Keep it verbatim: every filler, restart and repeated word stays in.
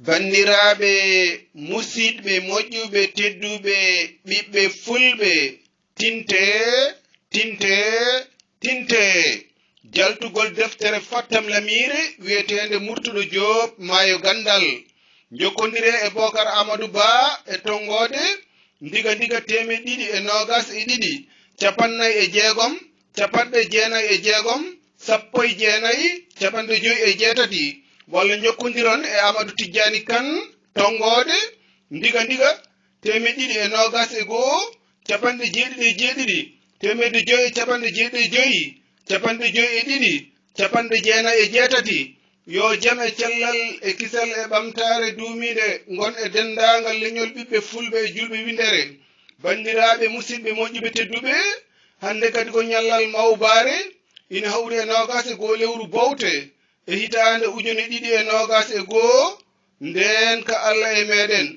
Banndiraaɓe musidɓe moƴƴuɓe tedduɓe ɓiɓɓe fulɓe, tinte, tinte, tinte. Jaltugol deftere Fattam Lamiire wiyeteende Murtuɗo Joob Maayo Ganndal. Njokkondire e Bookar Aamadu Ba e tonngoode ndiga ndiga teemeɗɗe ɗiɗi e noogas e ɗiɗi, capannay e jeegom, capanɗe jeenay e jeegom, sappo e jeenay, capanɗe joy e jeetati, walla njokkondiron e Aamadu Tijjaani Kan tonngoode ndiga ndiga teemeɗɗe ɗiɗi e noogas e go'o, capanɗe jeeɗiɗi e jeeɗiɗi, teemedde joy e capanɗe jeeɗiɗi e joy, capanɗe joy e ɗiɗi, capanɗe jeenay e jeetati. Yo jam e cellal e kisal e ɓamtaare duumiinde ngon e denndaangal leñol ɓiɓɓe fulɓe e julɓe winndere. Banndiraaɓe musidɓe moƴƴuɓe tedduɓe, hannde kadi ko ñallal mawbaare, ina hawri e noogas e go'o lewru bowte e hitaande ujune ɗiɗi e noogas e go'o, ndeen ka Alla e meeɗen.